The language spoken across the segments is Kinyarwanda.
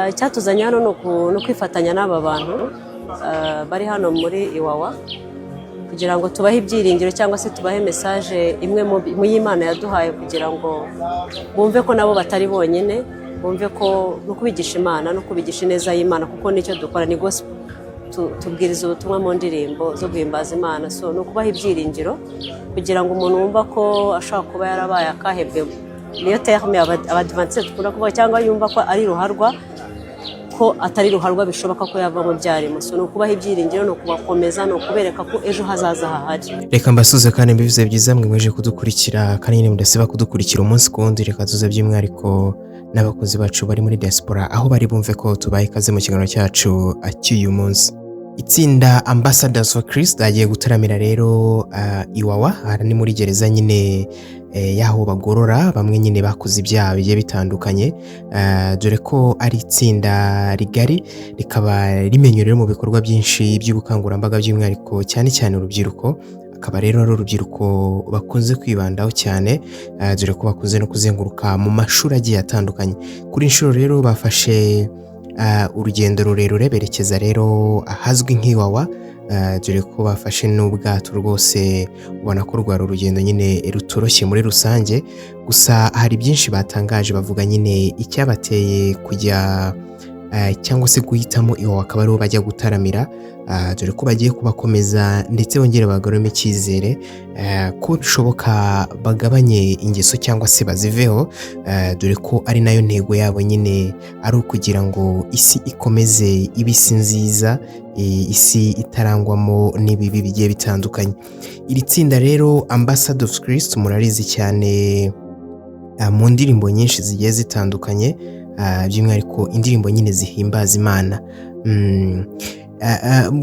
Icyatuzanye hano ni ukwifatanya n'aba bantu bari hano muri Iwawa kugira ngo tubahe ibyiringiro cyangwa se tubahe message imwe mu y'Imana yaduhaye, kugira ngo bumve ko nabo batari bonyine, bumve ko no kubigisha Imana no kubigisha ineza y'Imana, kuko nicyo dukora ni gospel. Tubwiriza ubutumwa mu ndirimbo zo guhimbaza Imana. So ni ukubaha ibyiringiro kugira ngo umuntu wumva ko ashobora kuba yarabaye akahebwe, niyo terme Abadivantisite dukunda kuvuga, cyangwa yumva ko ari ruharwa, ko atari ruharwa, bishoboka ko yava mu byarimo. So ni ukubaha ibyiringiro, ni ukubakomeza, ni ukubereka ko ejo hazaza hahari. Reka mbasuze kandi mbivuze byiza mwe mweje kudukurikira, kandi nyine mudasiba kudukurikira umunsi ku wundi. Reka tuze by'umwihariko n'abakozi bacu bari muri diaspora aho bari, bumve ko tubaye ikaze mu kiganiro cyacu cy'uyu munsi. Itsinda Ambassadors for Christ agiye gutaramira rero Iwawa. Aha ni muri gereza nyine, y'aho bagorora bamwe nyine bakoze ibyaha bigiye bitandukanye, dore ko ari itsinda rigari, rikaba rimenyerewe mu bikorwa byinshi by'ubukangurambaga, by'umwihariko cyane cyane urubyiruko. Akaba rero ari urubyiruko bakunze kwibandaho cyane, dore ko bakunze no kuzenguruka mu mashuri agiye atandukanye. Kuri inshuro rero bafashe urugendo rurerure berekeza rero ahazwi nk'Iwawa, dore ko bafashe n'ubwato. Rwose ubona ko rwari urugendo nyine rutoroshye muri rusange. Gusa hari byinshi batangaje, bavuga nyine icyabateye kujya cyangwa se guhitamo Iwawa akaba ariho bajya gutaramira, dore ko bagiye kubakomeza ndetse bongere bagaruremo icyizere ko bishoboka bagabanye ingeso cyangwa se baziveho, dore ko ari nayo ntego yabo nyine, ari ukugira ngo isi ikomeze ibe isi nziza, isi itarangwamo n'ibibi bigiye bitandukanye. Iri tsinda rero Ambassadors of Christ murarizi cyane mu ndirimbo nyinshi zigiye zitandukanye, by'umwihariko indirimbo nyine zihimbaza Imana.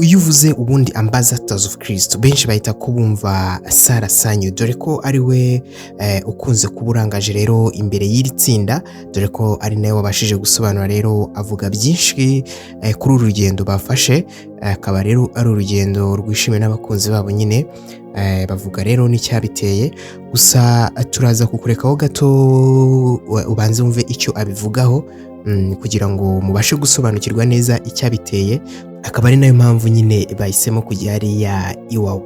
Iyo uvuze ubundi Ambassadors of Christ, benshi bahita ko bumva Sarah Sanyu, dore ko ari we ukunze kuba urangaje rero imbere y'iri tsinda, dore ko ari nawe wabashije gusobanura rero, avuga byinshi kuri uru rugendo bafashe. Akaba rero ari urugendo rwishimiwe n'abakunzi babo nyine, bavuga rero n'icyabiteye. Gusa turaza kukurekaho gato ubanze wumve icyo abivugaho, kugira ngo mubashe gusobanukirwa neza icyabiteye, akaba ari nayo mpamvu nyine bahisemo kujya hariya Iwawa.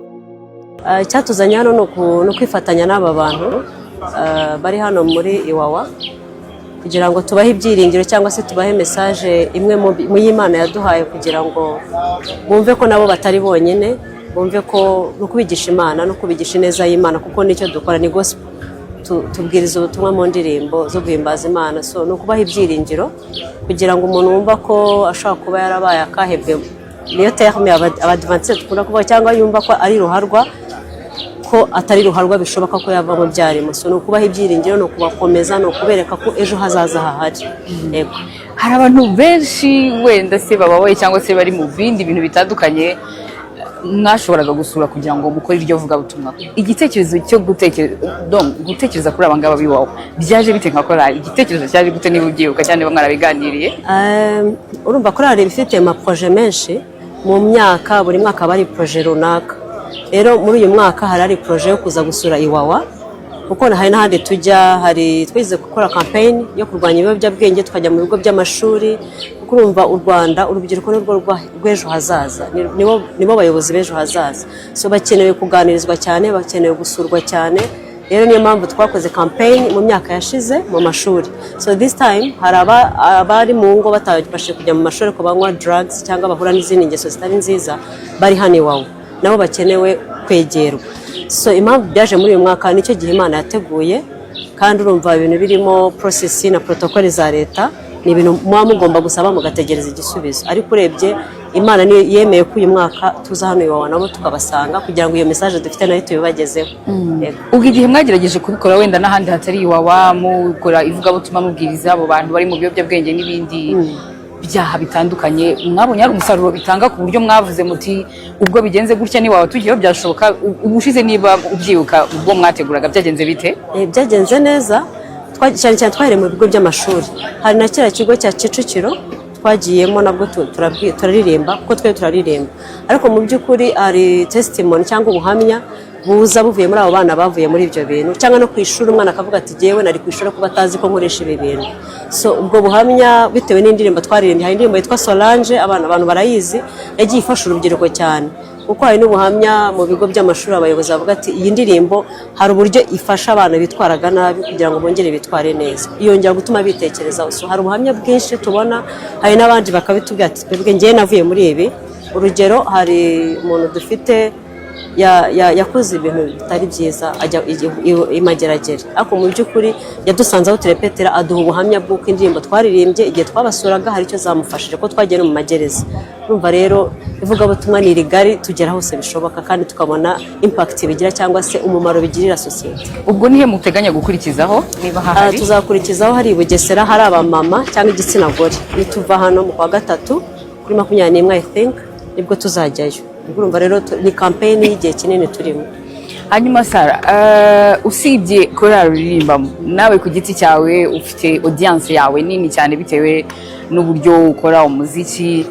Icyatuzanye hano ni ukwifatanya n'aba bantu bari hano muri Iwawa kugira ngo tubahe ibyiringiro cyangwa se tubahe message imwe mu y'Imana yaduhaye, kugira ngo bumve ko nabo batari bonyine, bumve ko no kubigisha Imana no kubigisha ineza y'Imana, kuko nicyo dukora ni gospel. Tubwiriza ubutumwa mu ndirimbo zo guhimbaza Imana. So ni ukubaha ibyiringiro kugira ngo umuntu wumva ko ashobora kuba yarabaye akahebwe, niyo terme Abadivantisite dukunda kuvuga, cyangwa yumva ko ari ruharwa, ko atari ruharwa, bishoboka ko yava mu byarimo. So ni ukubaha ibyiringiro, ni ukubakomeza, ni ukubereka ko ejo hazaza hahari. Yego. Hari abantu benshi wenda se bababaye cyangwa se bari mu bindi bintu bitandukanye mwashoboraga gusura kugira ngo mukore iryo vugabutumwa. Igitekerezo cyo gutekereza kuri aba ngaba b'iwawa byaje bite nka korali? Igitekerezo cyaje gute, niba ubyibuka cyangwa niba mwarabiganiriye? Urumva korali ifite amaprojet menshi mu myaka, buri mwaka haba hari projet runaka. Rero muri uyu mwaka hari projet yo kuza gusura Iwawa, kuko hari n'ahandi tujya. Hari twize gukora campaign yo kurwanya ibiyobyabwenge, tukajya mu bigo by'amashuri, kuko urumva u Rwanda urubyiruko nirwo rw'ejo hazaza, nibo bayobozi b'ejo hazaza. So bakenewe kuganirizwa cyane, bakenewe gusurwa cyane. Rero niyo mpamvu twakoze campaign mu myaka yashize mu mashuri. So this time hari abari mu ngo batabashije kujya mu mashuri, ko banywa drugs cyangwa bahura n'izindi ngeso zitari nziza, bari hano iwawe, nabo bakenewe kwegerwa. So impamvu byaje muri uyu mwaka, nicyo gihe Imana yateguye. Kandi urumva ibintu birimo process na protocole za leta, ni ibintu muba mugomba gusaba mugategereza igisubizo. Ariko urebye Imana niyo yemeye ko uyu mwaka tuza hano iwawa, nabo tukabasanga kugira ngo iyo message dufite nayo tubibagezeho. Yego. Ubwo igihe mwagerageje kubikora wenda n'ahandi hatari Iwawa, mukora ivugabutumwa, mubwiriza abo bantu bari mu biyobyabwenge n'ibindi byaha bitandukanye, mwabonye hari umusaruro bitanga ku buryo mwavuze muti ubwo bigenze gutya n'iwawa tugiyeho byashoboka? Ubushize, niba ubyibuka, ubwo mwateguraga byagenze bite? Byagenze neza. Cyane cyane twahereye mu bigo by'amashuri. Hari na kiriya kigo cya Kicukiro twagiyemo, nabwo turaririmba, kuko twe turaririmba. Ariko mu by'ukuri hari testimony cyangwa ubuhamya. Buza buvuye muri abo bana bavuye muri ibyo bintu, cyangwa no ku ishuri umwana akavuga ati: "Jyewe nari ku ishuri kuba atazi ko nkoresha ibi bintu." So ubwo buhamya, bitewe n'indirimbo twaririmbye, hari indirimbo yitwa Solange, abana, abantu barayizi, yagiye ifasha urubyiruko cyane, kuko hari n'ubuhamya mu bigo by'amashuri, abayobozi bavuga ati: "Iyi ndirimbo hari uburyo ifasha abana bitwaraga nabi kugira ngo bongere bitware neza, yongera gutuma bitekerezaho." So hari ubuhamya bwinshi tubona, hari n'abandi bakabitubwira ati: "Twebwe, ngewe navuye muri ibi." Urugero, hari umuntu dufite yakoze ibintu bitari byiza, ajya i Mageragere, ariko mu by'ukuri yadusanze aho turepetera, aduha ubuhamya bw'uko indirimbo twaririmbye igihe twabasuraga hari icyo zamufashije, ko twagiye no mu magereza. Urumva rero ivugabutumwa ni rigari, tugera hose bishoboka kandi tukabona impact bigira cyangwa se umumaro bigirira sosiyete. Ubwo nihe muteganya gukurikizaho, niba hahari? Tuzakurikizaho hari i Bugesera, hari abamama cyangwa igitsina gore. Nituva hano mu kwa gatatu kuri 21, I think nibwo tuzajyayo. Ubwo urumva rero ni campaign y'igihe kinini turimo. Hanyuma Sara, usibye korali uririmbamo, nawe ku giti cyawe ufite audience yawe nini cyane bitewe n'uburyo ukora umuziki.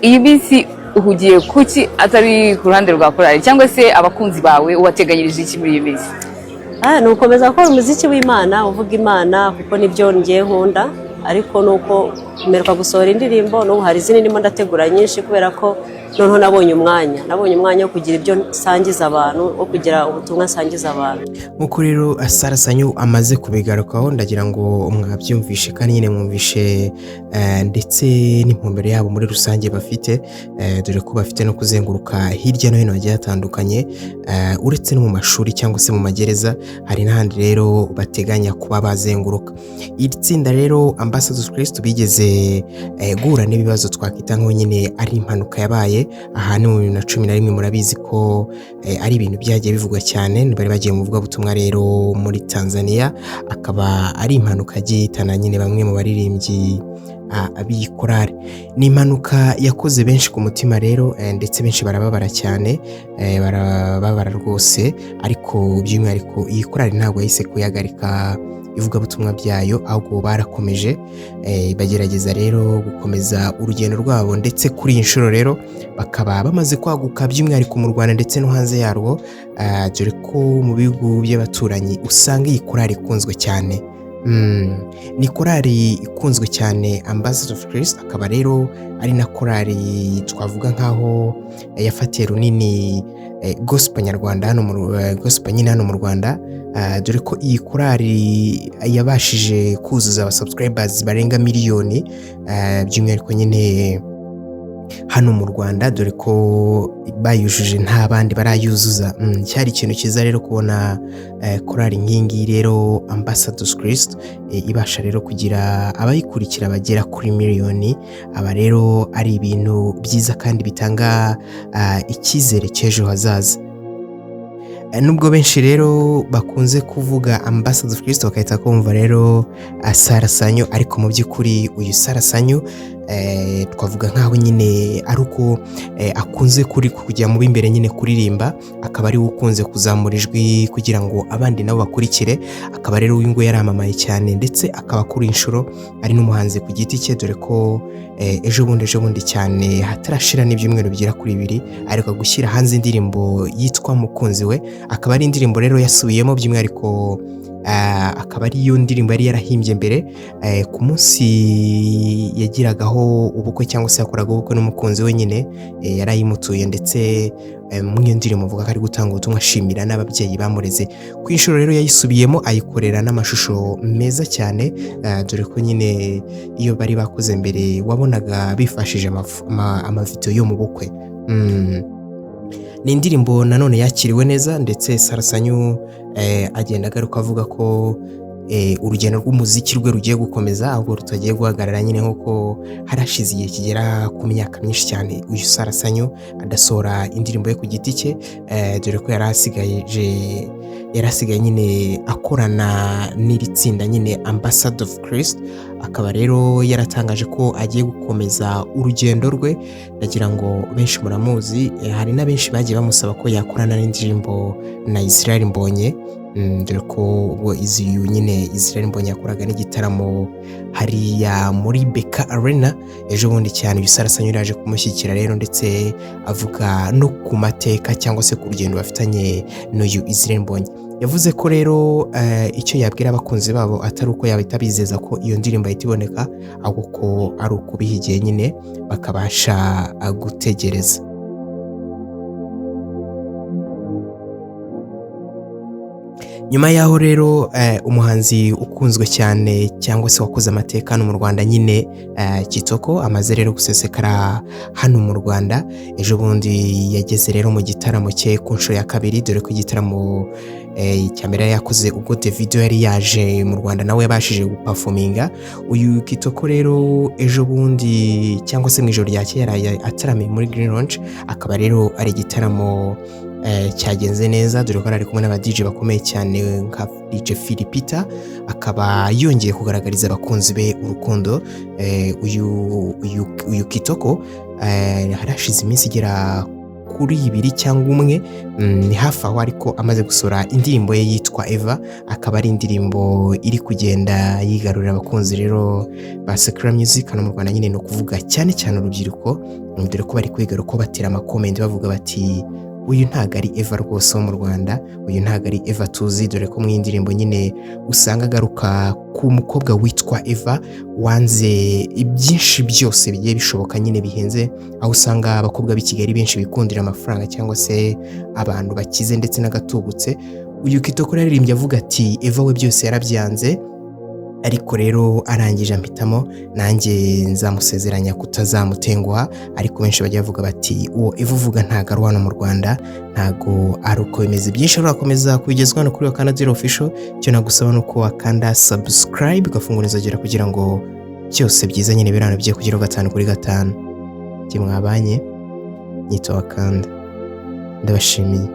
Iyi minsi uhugiye kuki atari ku ruhande rwa korali, cyangwa se abakunzi bawe ubateganyirije iki muri iyi minsi? Ni ugukomeza gukora umuziki w'Imana, uvuga Imana, kuko nibyo ngiye nkunda. Ariko nuko mperuka gusohora indirimbo, n'ubu hari izindi ndimo ndategura nyinshi, kubera ko noneho nabonye umwanya wo kugira ibyo nsangiza abantu, wo kugira ubutumwa nsangiza abantu. Nk'uko rero Sara Sanyu amaze kubigarukaho, ndagira ngo mwabyumvishe kandi nyine mwumvishe ndetse n'intumbero yabo muri rusange bafite, dore ko bafite no kuzenguruka hirya no hino hagiye hatandukanye, uretse no mu mashuri cyangwa se mu magereza, hari n'ahandi rero bateganya kuba bazenguruka. Iri tsinda rero Ambassadors Christ bigeze guhura n'ibibazo twakwita nko nyine ari impanuka yabaye aha ni mu 2011. Murabizi ko ari ibintu byagiye bivugwa cyane. Bari bagiye mu vugabutumwa rero muri Tanzania, akaba ari impanuka yagiye ihitana nyine bamwe mu baririmbyi b'iyi korali. Ni impanuka yakoze benshi ku mutima rero, ndetse benshi barababara cyane, barababara rwose. Ariko by'umwihariko iyi korali ntabwo yahise kuyagarika ivugabutumwa byayo, ahubwo barakomeje, bagerageza rero gukomeza urugendo rwabo, ndetse kuri iyi nshuro rero bakaba bamaze kwaguka by'umwihariko mu Rwanda ndetse no hanze yarwo, dore ko mu bihugu by'abaturanyi usanga iyi korali ikunzwe cyane. Ni korali ikunzwe cyane Ambassador of Christ, akaba rero ari na korali twavuga nkaho yafatiye runini gospel nyarwanda hano mu gospel nyine hano mu Rwanda, dore ko iyi korali yabashije kuzuza aba subscribers barenga miliyoni, by'umwihariko nyine hano mu Rwanda, dore ko bayujuje nta bandi barayuzuza. Cyari ikintu cyiza rero kubona korali nk'iyi rero Ambassadors Christ ibasha rero kugira abayikurikira bagera kuri miliyoni. Aba rero ari ibintu byiza kandi bitanga icyizere cy'ejo hazaza. Nubwo benshi rero bakunze kuvuga Ambassadors Christ bagahita kumva rero Sara Sanyu, ariko mu by'ukuri uyu Sara Sanyu twavuga nkaho nyine ari uko akunze kuri kujya mu b'imbere nyine kuririmba, akaba ari we ukunze kuzamura ijwi kugira ngo abandi nabo bakurikire. Akaba rero uyu nguyu yaramamaye cyane, ndetse akaba kuri inshuro ari n'umuhanzi ku giti cye, dore ko ejo bundi cyane hatarashira n'ibyumweru bigera kuri 2 ariko gushyira hanze indirimbo yitwa Mukunzi We, akaba ari indirimbo rero yasubiyemo by'umwihariko, akaba ariyo ndirimbo yari yarahimbye mbere ku munsi yagiragaho ubukwe cyangwa se yakoraga ubukwe n'umukunzi we nyine, yarayimutuye. Ndetse muri iyo ndirimbo avuga ko ari gutanga ubutumwa, ashimira n'ababyeyi bamureze. Ku inshuro rero yayisubiyemo, ayikorera n'amashusho meza cyane, dore ko nyine iyo bari bakoze mbere wabonaga bifashije amavideo yo mu bukwe. Ni indirimbo nanone yakiriwe neza, ndetse Sara Sanyu agenda agaruka avuga ko urugendo rw'umuziki rwe rugiye gukomeza, ahubwo rutagiye guhagarara nyine, nk'uko harashize igihe kigera ku myaka myinshi cyane uyu Sara Sanyu adasohora indirimbo ye ku giti cye, dore ko yari asigaje. Yari asigaye nyine akorana n'iri tsinda nyine Ambassador of Christ, akaba rero yaratangaje ko agiye gukomeza urugendo rwe. Ndagira ngo benshi muramuzi, hari na benshi bagiye bamusaba ko yakorana n'indirimbo na Israel Mbonyi, dore ko ubwo izi nyine Israel Mbonyi yakoraga n'igitaramo hariya muri BK Arena ejo bundi cyane, uyu Sarah Sanyu yaje kumushyigikira rero, ndetse avuga no ku mateka cyangwa se ku rugendo bafitanye n'uyu Israel Mbonyi. Yavuze ko rero icyo yabwira abakunzi babo atari uko yahita bizeza ko iyo ndirimbo ahita iboneka, ahubwo ko ari ukubiha igihe nyine bakabasha gutegereza. Nyuma y'aho rero umuhanzi ukunzwe cyane cyangwa se wakoze amateka hano mu Rwanda nyine Kitoko amaze rero gusesekara hano mu Rwanda, ejo bundi yageze rero mu gitaramo cye ku nshuro ya kabiri, dore ko igitaramo cya mbere yari yakoze ubwo Davido yari yaje mu Rwanda nawe yabashije gupafominga. Uyu Kitoko rero ejo bundi cyangwa se mu ijoro ryakeye yaraye ataramiye muri Green Lounge, akaba rero ari igitaramo cyagenze neza, dore ko ari kumwe n'aba DJ bakomeye cyane nka DJ Philipita, akaba yongeye kugaragariza abakunzi be urukundo. Uyu Kitoko harashize iminsi igera kuri ibiri cyangwa umwe, ni hafi aho, ariko amaze gusohora indirimbo ye yitwa Eva, akaba ari indirimbo iri kugenda yigarurira abakunzi rero ba Secular Music hano mu Rwanda nyine, ni ukuvuga cyane cyane urubyiruko, dore ko bari kwigaruka ko batera amakomenti bavuga bati uyu ntago ari Eva rwose wo mu Rwanda, uyu ntago ari Eva tuzi, dore ko mu indirimbo nyine usanga agaruka ku mukobwa witwa Eva wanze ibyinshi byose bigiye bishoboka nyine bihenze, aho usanga abakobwa b'i Kigali benshi bikundira amafaranga cyangwa se abantu bakize ndetse n'agatubutse. Uyu Kitoko yaririmbye avuga ati Eva we byose yarabyanze, ariko rero arangije ampitamo nanjye nzamusezeranya kutazamutenguha. Ariko benshi bajya bavuga bati uwo Eva uvuga ntago ari hano mu Rwanda, ntago ari uko bimeze. Byinshi rero urakomeza kubigezwa hano kuri Wakanda Zero Official. Icyo nagusaba ni uko wakanda subscribe ugafungura inzogera kugira ngo byose byiza nyine birano bigiye kugeraho 5 kuri 5. Njye mwabanye nyitwa Wakanda, ndabashimiye.